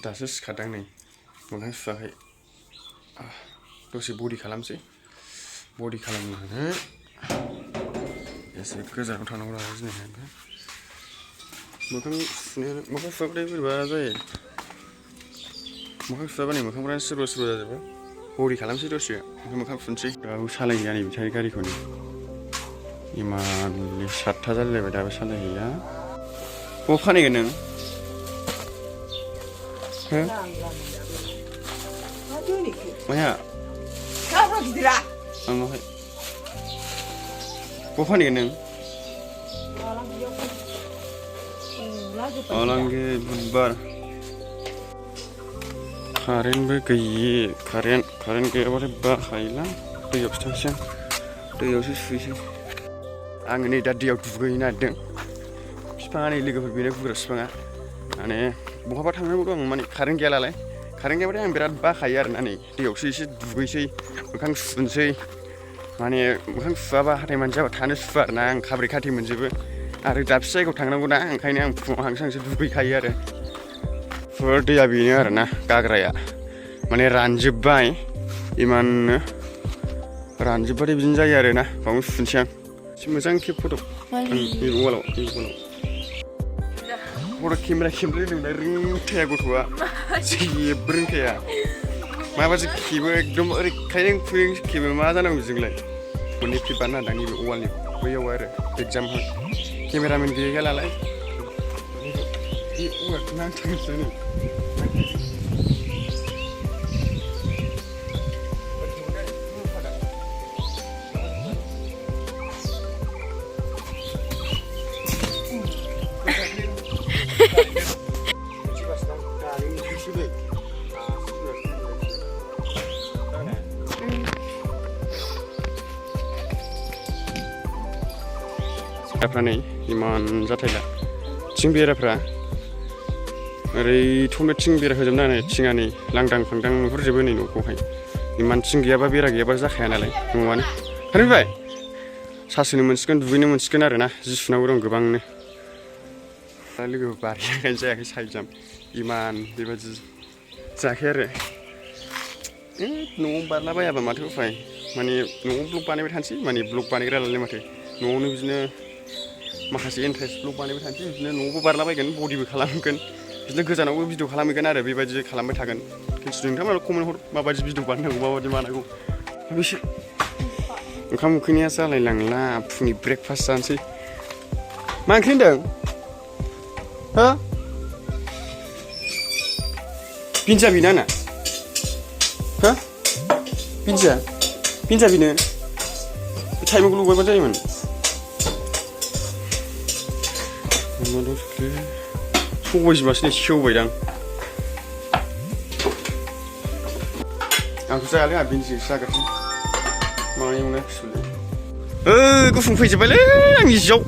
दासो सिखारदों नै मोखां सुवाखै दसे बडि खालामसै बडि खालामनानै एसे गोजानाव थांनांगौ नालाय दिनैहाय मोखां सुवाबाथाय बोरैबा जायो मोखां सुवाबा नै मोखांफ्रानो सोरबा जाजोबो बडि खालामसै दसे ओमफ्राय मोखां सुनोसै दाबो सालायहैया नै बिथांनि गारिखौनो इमान 7था जालायलायबाय दाबो सालायहैया बबाव फानहैगोन नों हो माया आंनावहाय बबाव फानहैगोन नों आलांगे बुधबार कारेन्टबो गैयि कारेन्ट गैयाबाथाय बाखायोलां दैयावसो थांसै आं दैयावसो सुहैसै आङो नै दा दैयाव दुगैनो नागिरदों बिफाङा नै लोगोफोर बेनो गुग्रा बिफाङा माने बहाबा थांनांगौ दं माने कारेन्ट गैयालाय कारेन्ट गैयाबाथाय आं बिराद बाखायो आरोना नै दैयावसो एसे दुगैसै मोखां सुनोसै माने मोखां सुवाबा हाथाय मानजियाबा थानो सुवा आरोना आं खाब्रै खाथि मोनजोबो आरो दाबसे जायगायाव थांनांगौ ना ओंखायनो आं फुङाव हांसो दुगैखायो आरो दैया बेनो आरोना गाग्राया माने रानजोब्बाय इमाननो रानजोब्बाथाय बिदिनो जायो आरोना बावनो सुनोसै आं एसे मोजां खेब फट' वालाव फट' केमेरा खेबलाय नोंना रोंखाया गथ'आ जेबो रोंखाया माबासो खेबो एकदम ओरै खायलें खुयलें खेबो मा जानांगौ जोंलाय मोननै क्लिप बानायना होदों नैबे वालनि बैयाव आरो एगजाम केमेरामेन गैया नालाय बे औवाखौ नांथारगोनसो नै नै इमान जाथायला थिं बेराफ्रा ओरै थंनो थिं बेरा होजोबनानै थिङा नै लांदां फांदां नुहुरजोबो नै न'खौहाय इमान थिं गैयाबा बेरा गैयाबा जाखाया नालाय न'आनो खोनाबाय सासोनो मोनसिगोन दुगैनो मोनसिगोन आरोना जि सुनांगौ दं गोबांनो दा लोगोफोर बारियाखायनो जायाखै साइजाम इमान बेबायदि जायाखै आरो न'आव बारलाबायाबा माथो उफाय माने न'आव ब्लग बानायबाय थानोसै माने ब्लग बानायग्रा नालाय माथो न'आवनो बिदिनो माखासे इन्टारेस्ट ब्लग बानायबाय थानोसै बिदिनो न'आवबो बारलाबायगोन बडिबो खालामगोन बिदिनो गोजानावबो भिडिअ खालामहैगोन आरो बेबायदि खालामबाय थागोन खिन्थु नोंथांमोना कमेन्ट हर माबायदि भिडिअ बानायनांगौ माबायदि मानांगौ बेसो ओंखाम उखैनाया जालायलांला फुंनि ब्रेकफास्ट जानोसै मा ओंख्रि होनदों हो बिन्जा बिना ना हो बिन्जा बिनो टाइमखौ लगायबा जायोमोन सबायजोंबासो नै सेवबायदां आंथ' जायालै आंहा बिन्दिजोंसो जाग्रोसै माबायावनो गुफुं फैजोब्बायलै आंनि जिआव